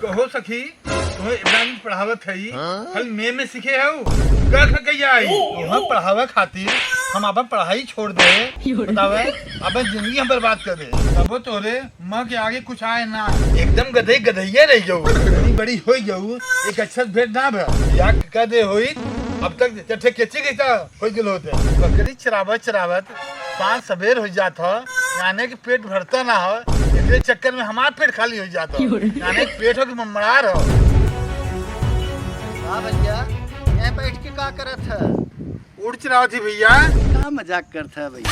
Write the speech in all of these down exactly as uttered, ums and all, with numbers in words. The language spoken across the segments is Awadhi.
कहो सखी, तुम्हें इब्राहिम पढ़ावत है, हाँ? खाली में में सीखे हो, क ख कहिया आई? तुम्हें पढ़ावे खातिर हम अपन पढ़ाई छोड़ दे, बतावे, अपन जिंदगी हम बर्बाद कर दे। तबो तोरे माँ के आगे कुछ आए ना, एकदम गधे गधैया रह जाऊ, इतनी बड़ी हो जाऊ, एक अच्छा से भेंट ना भा, या कह दे होई, अब तक चट्टे केची गई था। कोई दिल होते। बकरी चरावत चरावत सांझ सबेर हो जात ह, यानी कि पेट भरता ना हो, एकरे चक्कर में हमार पेट खाली हो जात ह, यानी कि पेट हो कि ममड़ार हो। का भैया, यहाँ बैठ के का करत है? ऊँट चरावत ही भैया। का मजाक करत है भैया?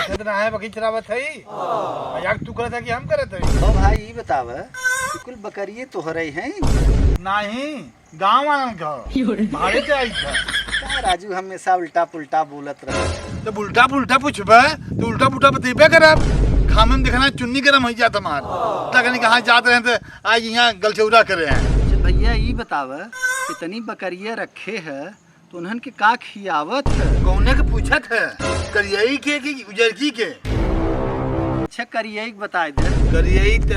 देखत ना है बकरी चरावत है, मजाक तू करत है कि हम करत है? ओ भाई, ई बताव कि कुल बकरिए तोहरे हैं? नहीं, गाँव वालन का। भाड़े से आई था। का राजू हमेशा उल्टा पुल्टा बोलत रहे। जब उल्टा पुल्टा पूछबे तो उल्टा पुल्टा बतेबे करब। घामे में देखना चुन्नी गरम हो जात हमार। तकनी कहाँ जात रहे थे, आज यहाँ गलचौरा करे हैं। अच्छा भैया, ई बताव, कितनी बकरिया रखे है तो उन्हन के का खियावत है? कौने के पूछत है, करियई के कि उजरकी के? अच्छा, करियई के बताए दे। करियई त,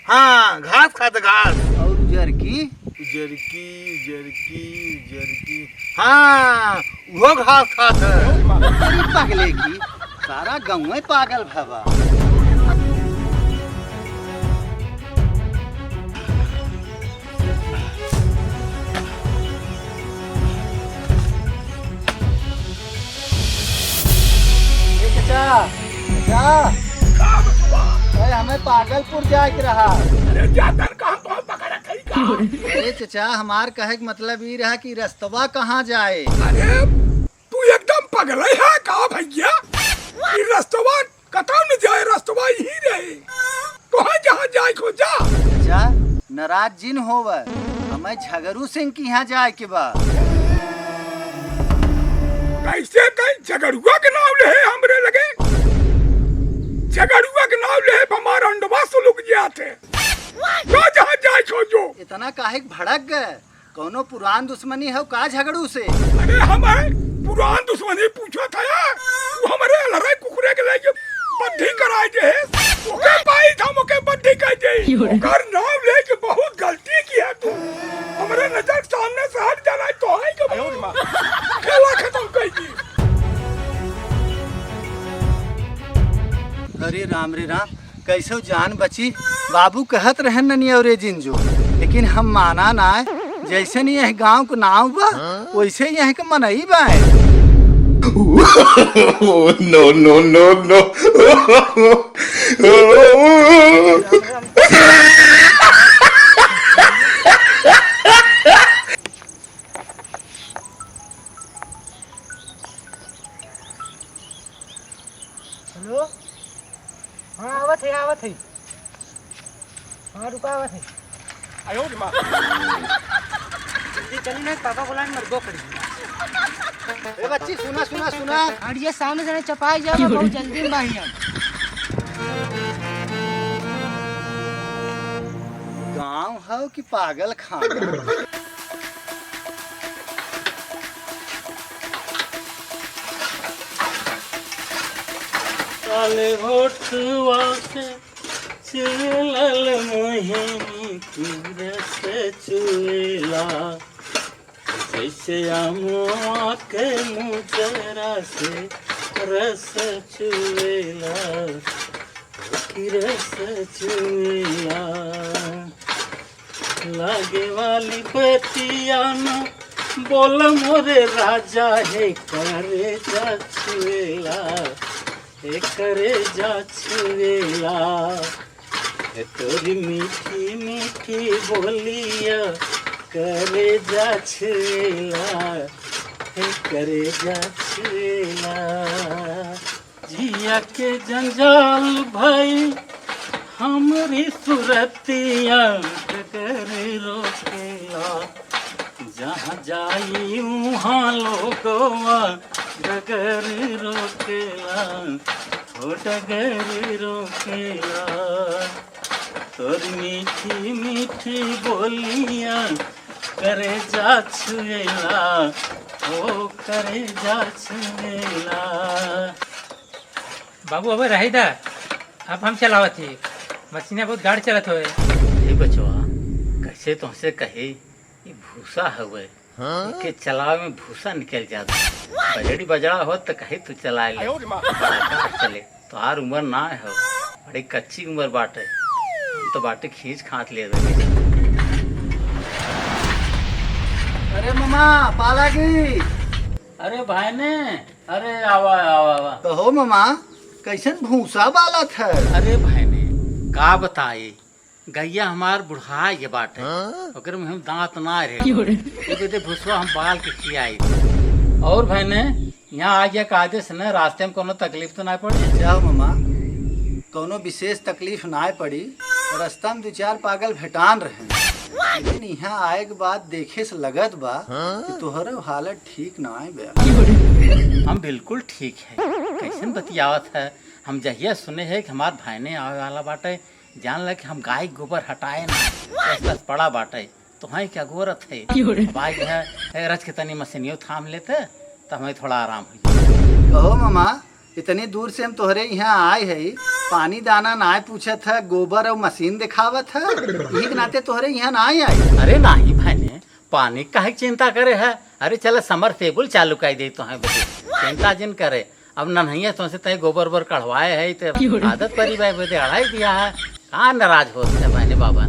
हाँ, घास खात, घास। और उजरकी? उजरकी, उजरकी, उजरकी, हाँ, वो घास खात है। अरे पगले की, सारा गाँवे पागल भवा। ए चचा, चचा। अरे, हमें पागलपुर जाए के रहा। अरे, जातन कहाँ, कौन पकड़ा कहीं का? अरे चचा, हमार कहे के मतलब ई रहा कि रस्तवा कहाँ जाए? अरे, तू एकदम पगले है का भैया? ई रस्तवा कतौ न जाए, रस्तवा यहीं रहे। तोहे जहाँ जाए को जा। चाचा, नाराज जिन होवे, हमें झगरू सिंह के यहाँ जाए के बा। कैसे कहीं झगड़ुआ के नाम ले है हमरे लगे? झगड़ुआ के नाम ले है, हमार अंडवा सुलुक जात है। जो जहाँ जाए को जो। इतना काहे के भड़क गए? कौनो पुरान दुश्मनी है का झगड़ू से? अरे हमें पुरान दुश्मनी पूछो था यार, तू हमारे अलरे कुकुरे के लेके बद्धी कराए दे है, ओके पाई था, ओके बद्धी कर दे, ओकर नाम लेके बहुत गलती किया तू, हमारे नजर के सामने से हट जाना है तो है के खेला खत्म कर दी। अरे राम रे राम, कैसे जान बची? बाबू कहत रहन ननी और जिंजो, लेकिन हम माना ना। जैसे नहीं यह गांव को नाव बा, वैसे यह के मनई बा। No, no, no, no। हेलो, हाँ, आवत है, आवत है। हाँ, रुका, आवत है। आयो रे माँ। जल्दी चली नहीं, पापा बुलाए, मरबो करी। ए बच्ची, सुना, सुना, सुना। और ये सामने से नहीं चपाई जाओ, बहुत जल्दी में बाही हम। गाँव हो कि पागल खाना? काले होठवा से चुलल मोहिनी की रस चुएला, जैसे अमवा के मुजरा से रस चुएला, की रस चुएला। लागे वाली बतिया न बोल मोरे राजा, हे करेजा छुएला, हे करेजा छुएला, हे तोरी मीठी मीठी बोलिया करेजा छुएला, हे करेजा छुएला। जिया के जंजाल भई, हमरी सुरतिया डगर रोकेला, जहाँ जाई उहाँ लोगवा डगर रोकेला, हो डगर रोकेला। तोर मीठी मीठी बोलिया करेजा छुएला, हो करेजा छुएला। बाबू, अबे रही दा, अब हम चलावत ही। मशीन बहुत गाड़ चलत होए। ए बचवा, कैसे तुमसे कही, ये भूसा हवे, हाँ? एके चलावे में भूसा निकल जात। बजड़ी बजड़ा होत त कही तू चलाए ले। आयो रे माँ। का चले, तोहार उम्र ना हो, बड़ी कच्ची उम्र बाटे। हम तो बाटे खींच खांच ले रहे। अरे मामा, पाला गई। अरे भाई ने, अरे, आवा, आवा, आवा। कहो मामा, कैसन भूसा बालत है? अरे भाई ने, का बताई, गैया हमार बुढ़ा ये बाटे, हाँ? ओकरे में हम दांत ना रहे। क्यों रे? ये दे भूसवा हम बाल के खियाई। और भाई ने, यहाँ आ गया कायदे से न, रास्ते में कोनो तकलीफ तो ना पड़ी? जाओ मामा, कोनो विशेष तकलीफ ना पड़ी। रास्ता में दो चार पागल भेटान रहे, लेकिन यहाँ आए के बाद देखे से लगत बा कि तोहरो हालत ठीक ना बा। हम बिल्कुल ठीक है। कैसन बतियावत है? हम जहिया सुने है कि हमार भाई ने आवे वाला बाटे, जान ले कि हम गाय के गोबर हटाए ना, बस, बस पड़ा बाटे। तो हैं क्या गोरत है? अब आज है, है रच के तनी मशीनियो थाम लेते, तो हमें थोड़ा आराम हो जाए। कहो मामा, इतनी दूर से हम तोहरे यहाँ आए है, पानी दाना ना पूछत है, गोबर और मशीन दिखावत है, यही के नाते तोहरे यहाँ ना आए। अरे नाही भाई ने, पानी काहे के चिंता करे है? अरे चला समरसेबुल चालू कर दे तो हैं बदे, चिंता जिन करे। अब नन्हैया तुमसे तय गोबर ओबर कढ़वाए है, ते आदत परी बाय बदे अढ़ाई दिया है। कहाँ नाराज होत है बहने बाबा?